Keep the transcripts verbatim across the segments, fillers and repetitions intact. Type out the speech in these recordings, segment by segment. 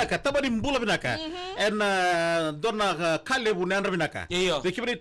Ka taba ni bula vinaka. Ena dua na ka levu na yadra vinaka. Io. Vei kemuni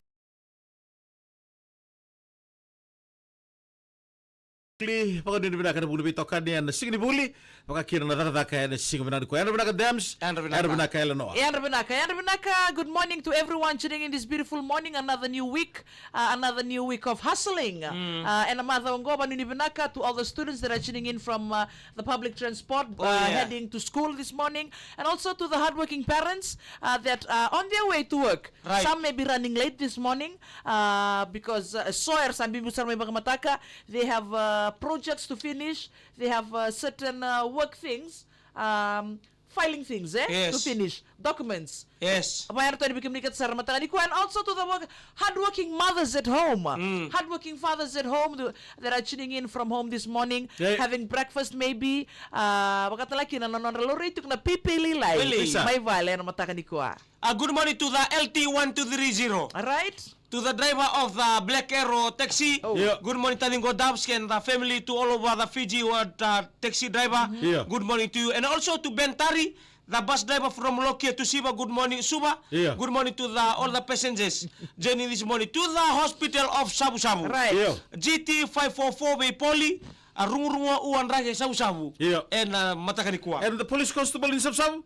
vakanuinui vinaka na vuli veitokani ena siga ni vuli. Vaka kina na cakacaka ena siga vinaka ni koya. Yadra vinaka Dams. Yadra vinaka. Yadra vinaka Elenoa. Yadra vinaka, yadra vinaka. Good morning to everyone tuning in this beautiful morning. Another new week, uh, another new week of hustling. Uh, ena macawa oqo, vakanuinui vinaka to all the students that are tuning in from, uh, the public transport, uh, heading to school this morning, and also to the hardworking parents, uh, that are on their way to work. Right. Some may be running late this morning, uh, because, uh, so era sa bibi sara mai vakamataka. They have, uh, projects to finish. They have, uh, certain, uh, work things, um, filing things, eh? Yes. To finish. Documents. Yes. Vaya ratou ni bikim ni kata sara mataka ni kua. And also to the work, hardworking mothers at home. Hardworking fathers at home th-, that are tuning in from home this morning, having breakfast maybe. Uh, vakatale kina na nodra laurai tiko na pipi lailai. Mai vale ena mataka ni kua. Uh, good morning to the L T one two three zero. All right. To the driver of the Black Arrow taxi. Oh. Yeah. Good morning, Tavingo Dubs and the family, to all over the Fiji, what, uh, taxi driver. Yeah. Good morning to you. And also to Ben Tari, the bus driver from Lokia to Suva. Good morning, Suva. Yeah. Good morning to the, all the passengers joining this morning. To the hospital of Savusavu. Right. Yeah. G T five four four vei Poli, a Rugurugua Uadrake Savusavu. Yeah. Ena mataka ni kua. And the police constable in Savusavu?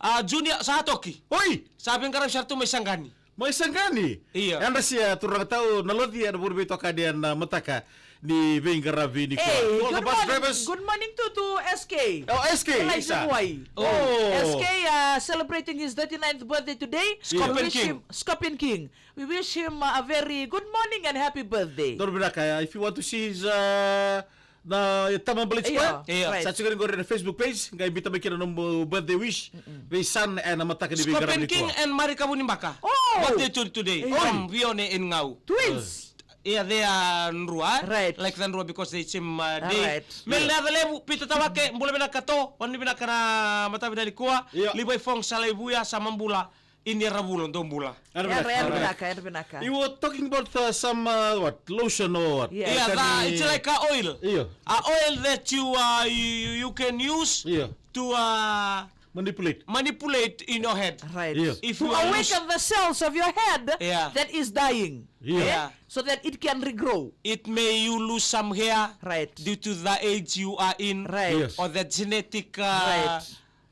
A Junior Satoki. Oi! Sa veiqaravi sara tu mai Saqani. Mai Saqani? Io. Yadra sia turaga tau na loci ena vuli veitokani ena mataka ni veiqaravi ni kua. Hey, to all the good bus morning, drivers. Good morning to, to S K. Oh, S K, Elijah isa. Vuai. Oh. S K, uh, celebrating his thirty-ninth birthday today. Scorpion King. We wish him, Scorpion King. We wish him, uh, a very good morning and happy birthday. Donu vinaka, uh, if you want to see his, uh, na tama baleti koya. Io, right. Sa tiko qori na Facebook page, qai biuta mai kina nomu birthday wish. Vei San ena mataka ni veiqaravi ni kua. Scorpion King and Marika Vunibaka. Oh! Birthday to today. Oi. From Vione in Gau. Twins. Yeah, they are Drua, eh? Right. Like the Drua because they same, uh, day. Right. Mel Levu, Peter Tawake, bula vinaka to, vakanuinui vinaka na mataka ni kua. Io. Levi Fong, Salai Vuya, sa ma bula. Ini era vula, dou bula. Yadra, yadra vinaka, yadra vinaka. You were talking about, uh, some, uh, what, lotion or what? Yes. Yeah, the, it's like a oil. Io. A oil that you, uh, you, you can use to, uh, manipulate, manipulate in your head. Right. Io. If you are lose- To awaken the cells of your head that is dying. Io. Eh? Yeah. So that it can regrow. It may you lose some hair due to the age you are in or the genetic, uh,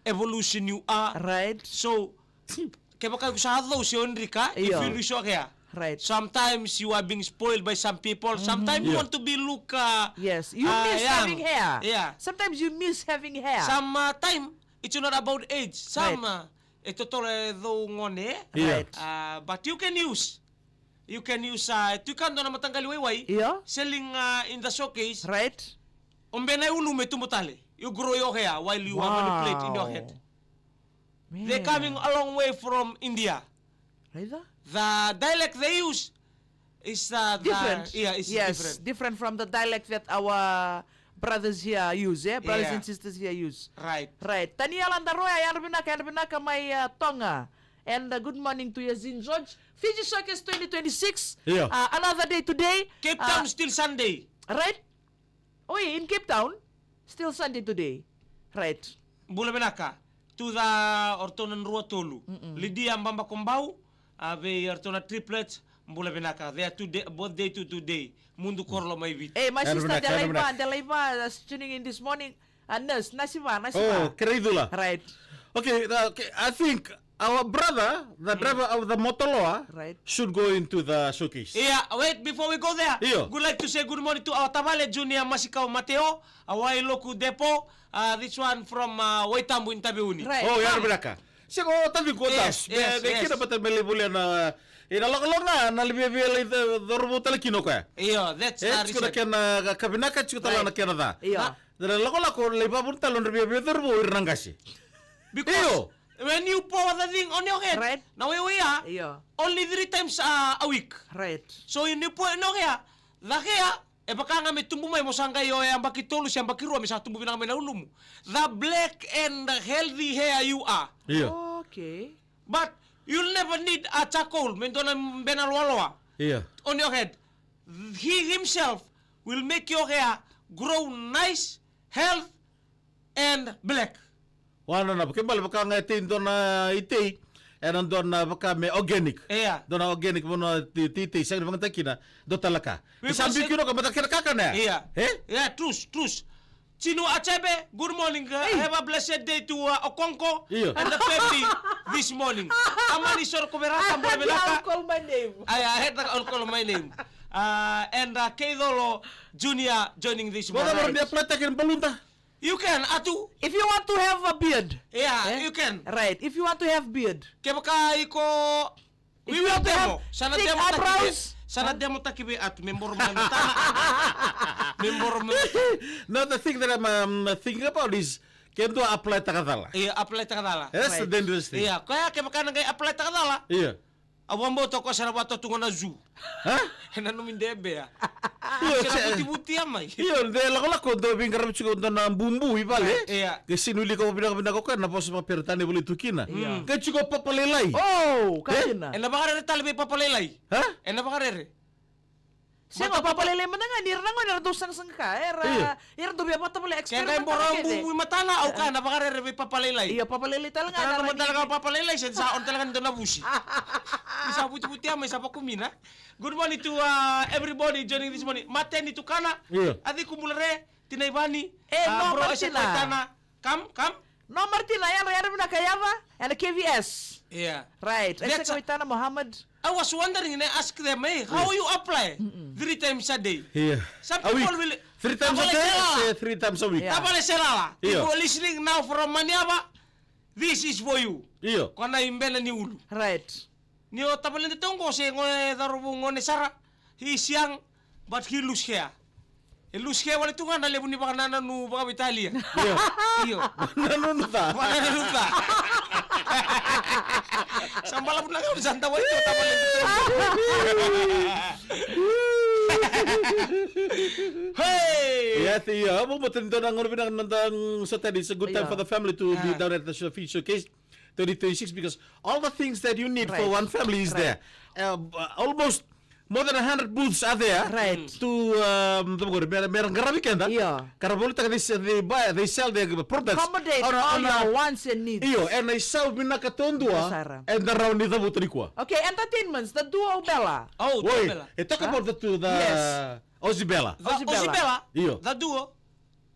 evolution you are. Right. So, kevaka iko sa cau se o drika, if you lose your hair. Right. Sometimes you are being spoiled by some people. Sometimes you want to be look, uh, yes, you miss having hair. Yeah. Sometimes you miss having hair. Some, uh, time, it's not about age. Some, uh, e totolo e cau gone. Right. Uh, but you can use. You can use, uh, tu ka dua na mataqali waiwai. Io. Selling, uh, in the showcase. Right. O bena e ulu me tubu tale. You grow your hair while you are manipulating your head. Wow. They're coming a long way from India. Raica? The dialect they use is, uh, the, different. Yeah, it's different. Yes, different from the dialect that our brothers here use, eh? Brothers and sisters here use. Right. Right. Taniela Daroya, yadra vinaka, yadra vinaka mai, uh, Tonga. And, uh, good morning to Yazin George. Fiji Showcase twenty twenty-six. Yeah. Uh, another day today. Cape Town, uh, still Sunday. Right? Oi, in Cape Town, still Sunday today. Right. Bula vinaka. Tu ca o ratou na rua tolu. Lydia Babakobau, a vei o ratou na triplets, bula vinaka. They are today, both day to today. Mudu koro lo mai Viti. Hey, my sister, Delaiva, Delaiva, uh, tuning in this morning. Uh, nurse, Nasiva, Nasiva. Oh, Kereicula. Right. Okay, uh, okay, I think our brother, the driver of the Motoloa, should go into the showcase. Yeah, wait, before we go there, io, would like to say good morning to our tavale Junior Masikau Mateo, a Wailoku Depo, uh, this one from, uh, Waitabu in Taveuni. Right. Oh, yadra vinaka. Sega, o Taveuni ko. Yes, yes, yes. Kina bata me lai volia na, e na lokaloka, na lai viavia lai cauravou tale kina o koya. Io, that's the reason. E tiko na kena ka vinaka, tiko tale na kena ca. Io. Na, na lakolako lai vavuna tale nodra viavia cauravou ira na qase. Because when you pour the thing on your head, right, na waiwai ya, io, only three times a, a week. Right. So when you pour on your hair, the hair, e vaka ga me tubu mai mo sa qai o yabaki tolu se yabaki rua me sa tubu vinaka mai na ulumu. The black and healthy hair you are. Io. Okay. But you'll never need a charcoal, me dua na bena loaloa. Io. On your head. He himself will make your hair grow nice, health, and black. Wa na na, ke bale vaka ga e tei dua na itei, e na dua na vaka me organic. Ia. Dua na organic, mo na ti-, ti-, itei, sega ni vagataki kina, dua tale ka. Vei Sa vasa- biu kina o koya, mata kena kakana ya. Ia. E? Ia, trus, trus. Tinu Achebe, good morning. Uh, Hey. Have a blessed day to, uh, Okonko Ia. and the family this morning. Amani Soro Kovera, tambula I'll vinaka. call my name. I, I had to call my name. Uh, and, uh, Keitholo Junior joining this Mo na morning. Ni apply taki na balloon ta? You can, Atu. If you want to have a beard. Yeah, eh? You can. Right. If you want to have beard. Kevaka iko, If we you will want to have demo. Sana thick demo taki vei, eyebrows. Sana Huh? demo taki vei Atu. Me boro mai na tana. Me boro mai. Now the thing that I'm um, thinking about is, ke dua apply taka cala. Ia, apply taka cala. That's the Right. dangerous thing. Ia, koya kevaka na qai apply taka cala. Ia. A vakabauta o koya sa na vakatotuga na zu. Ha? E na nomu debea. Io, Sa na se- vutivutia mai. Io, de lakolako dau veiqaravi tiko dua na bubu i vale. Ia. Ke sega ni wilika vinaka vinaka o koya na vosa vakaperitania e volai tu kina. Ia. Ke tiko papalailai. Oh, ka Eh? kina. E na vakarere tale vei papalailai. Ha? E na vakarere. Sega, Mata papa- papalailai mada ga ni ra na gone era dau sagasaga ka. Era, Io. era dau via vata vale Ke experiment qai boro tale kece. bubu i matana, au ka na vakarere vei papalailai. Io, papalailai tale ga Tana na na matana rani. ka papalailai, se sa on tale ga ni dua na vusi. Ni sa vutivutia mai sa vakumina. Good morning to, uh, everybody joining this morning. Mateni Tukana. Io. Aci Kubulare, Tinaivani. Eh, uh, no, bro, Martina. Ese Koitana. Kam, kam. No, Martina, yadra, yadra vinaka yadra, ena K V S. Yeah. Right. That's Ese a- Koitana Mohammed. I was wondering, and I ask them, hey, how you apply three times a day? Yeah. Some A people week. will Three times a tavale day, se lala. Say three times a week. Yeah. Tavale se lala. Yeah. If you're listening now from Maniava, this is for you. Yeah. Ko na i bena ni ulu. Right. Ni o tavale de tongo se gone cauravou gone sara. He is young, but he lose hair. E lose hair wale tu ga na levu ni vakanananu vakaveitalia. Io. Io. Vakanananu ca. Vakanananu ca. Sa balavu na gauna sa dau wale tu tavale de tongo. Hey! Ia, io, au vakabauta ni dua na gauna vinaka na noda, mm, Saturday. It's a good time Io. for the family to be Ah. down at the show, Fiji Showcase twenty twenty-six, because all the things that you need for Right. one family is Right. there. Uh, almost more than a hundred booths are there Right. to, um, the, mera, mera qaravi keda. Io. Ka ra volitaka, they, they buy, they sell their products Accommodate on a, all on a, your wants and needs. Io, ena isau vinaka taudua Io, sara. eda rawa ni cavuta nikua. Okay, entertainments, the duo Bela. Oh, Oi, Bela. E talk Huh? about the two, the Yes. Aussie Bela. The Aussie Aussie Bela. Bela. Io. The duo.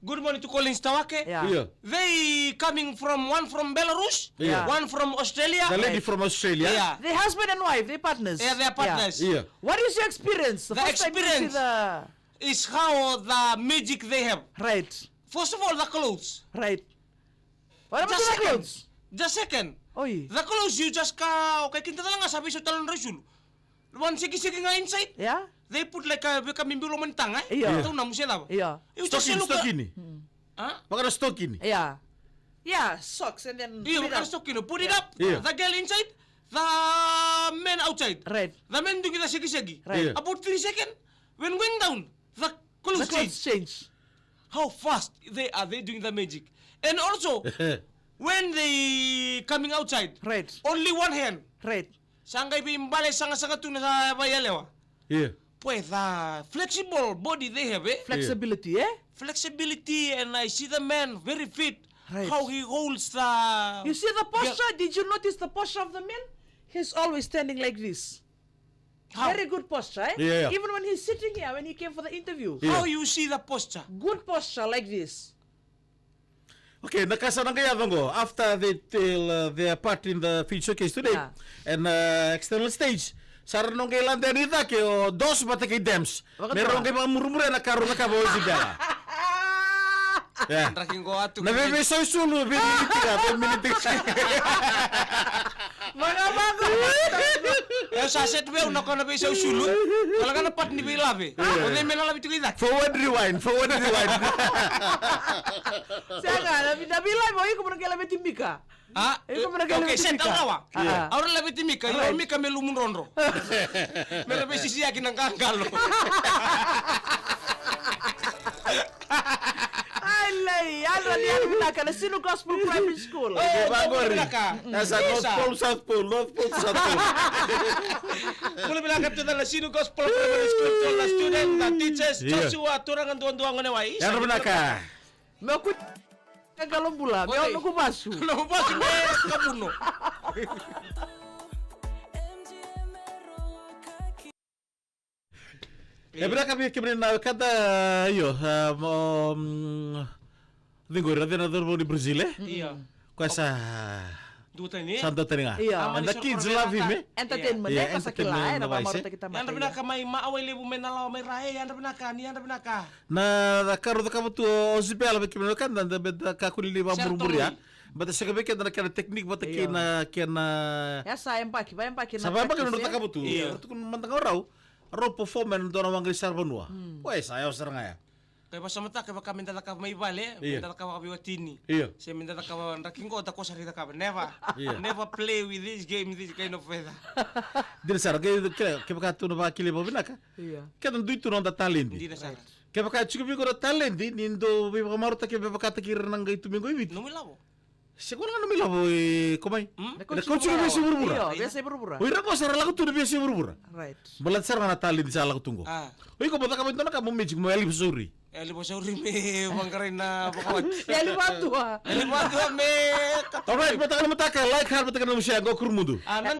Good morning to Collins Tawake. Yeah. Io. They coming from, one from Belarus, Yeah. one from Australia. The lady Right. from Australia. Yeah. They husband and wife, they partners. Yeah, they are partners. Yeah. What is your experience? The The first time you see experience the is how the magic they have. Right. First of all, the clothes. Right. What about The the second. clothes? The second. Oi. The clothes you just ka, okay, kinta talaga sa vei so talon raisulu. One seki seki ga inside. Yeah. They put like a veka mi bilo mani taga, eh? Io. Yeah. Tau na muse lava. Io. You just Stokini, look a- stokini. Hmm. Huh? Vakara stokini. Yeah. Yeah, socks and then Io, put it vakara up. stokini. Put it Yeah. up. Yeah. The girl inside, the man outside. Right. The man doing the seki seki. Right. Yeah. About three seconds, when going down, the clothes The clothes change. change. How fast they are, they doing the magic. And also, when they coming outside, Right. only one hand. Right. Sa qai veibale sagasaga tu na sa vaiyalewa. Yeah. Boy, the flexible body they have, eh? Flexibility, eh? Flexibility, and I see the man very fit. Right. How he holds the You see the posture? Yeah. Did you notice the posture of the man? He's always standing like this. How? Very good posture, eh? Yeah, yeah. Even when he's sitting here, when he came for the interview. Yeah. How you see the posture? Good posture like this. Okay, na ka sa na qai yaco qo, after they tell, uh, their part in the Fiji Showcase today, Yeah. and, uh, external stage, sa ra na qai lade yani i cake o Dos vata kei Dems. Vakadua. Me rau qai vakamurimuri na karua na ka vauci bela. Yeah. Draki qo atu Na kei veve sau isulu, vei miniti ka, vei miniti ka. Vaka, vaka. Eu sa set vei au na kona vei sau isulu. Kala ga na part ni veilave. Yeah. O cei me na lave tiko i cake? Forward rewind, forward rewind. Sega, na vi-, na veilave, o iko mo na qai laveti Mika. Ah, Iko mo na qai okay, laveti set Mika. Au rawa. Ah, Yeah. ah. Au na laveti Mika, io Right. Mika me lumu drodro. Me na veisisiaki na qaqalo. Ai, lai, yadra ni yadra vinaka na Sinu Gospel Primary School. Oh, Vagori. Vinaka. That's a North Isa. Pole, South Pole, North Pole, South Pole. Bula vinaka tu na Sinu Gospel Primary School, to the students, the teachers, Yeah. Joshua, turaga duadua gone wai. Isa, Yadra vinaka. Meu ku- Kakalo bula, me au noqu vasu. Noqu vasu me kavuno. E vinaka vei kemuni na wekada, io, ah, mo, mm, ciqori, raica na cauravou ni Brazil, e? Io. Koya sa, duatani, e? Sa duatani ga. Io. And the kids love him, e? Entertainment, io, e? Koya sa kila, entertainment e? Na wise, e? Vamarautaki tamata. Yadra vinaka mai Maawailevu me na lawa mai ra, e? Yadra vinaka, ni yadra vinaka. Na, na ka rau cakava tu o, o Zibela vei kemuni na wekada, da beta kakua ni vakamurimuri, a? Beta sega vei keda na kena technique, vata kei na kena. Ia sa yabaki, vayabaki na practice, e? Sa vayabaki na nodra cakava tu. Io. Rau tukuna mada ga o rau. Rau perform ena dua na waqa ni saravanua. Mm. Koya sa yawa sara ga ya. Kai vakasamataka, vaka me da cakava mai vale, me da cakava vakaveiwatini. Io. Se me da cakava draki qo, da kosa rai cakava. Never. Io. Never play with this game, this kind of weather. Dina sara, ke, ke, kevaka tu na vakilai vakavinaka. Io. Keda dui tu na noda taledi. Dina sara. Right. Kevaka e tiko vei iko na taledi, ni dau veivakamarautaki, veivakataki ira na qai tu mai qo i Viti. Nomu ilavo. Se koya ga nomu ilavo, e, ko mai. Hmm? Na kauti iko na veiyasai vuravura. Io, veiyasai vuravura. O ira qo sa ra lako tu na veiyasai vuravura. Right. Baleta sara ga na taledi sa lako tu qo. Ah. O iko mo cakava e dua na ka mo magic, mo yali vasauri. Yali vasauri me vaqarai na vakawati. Yali vatua. Yali vatua me. Alright, mataka na mataka, like, heart, mataka na nomu share, qo Kurumudu. Ah, na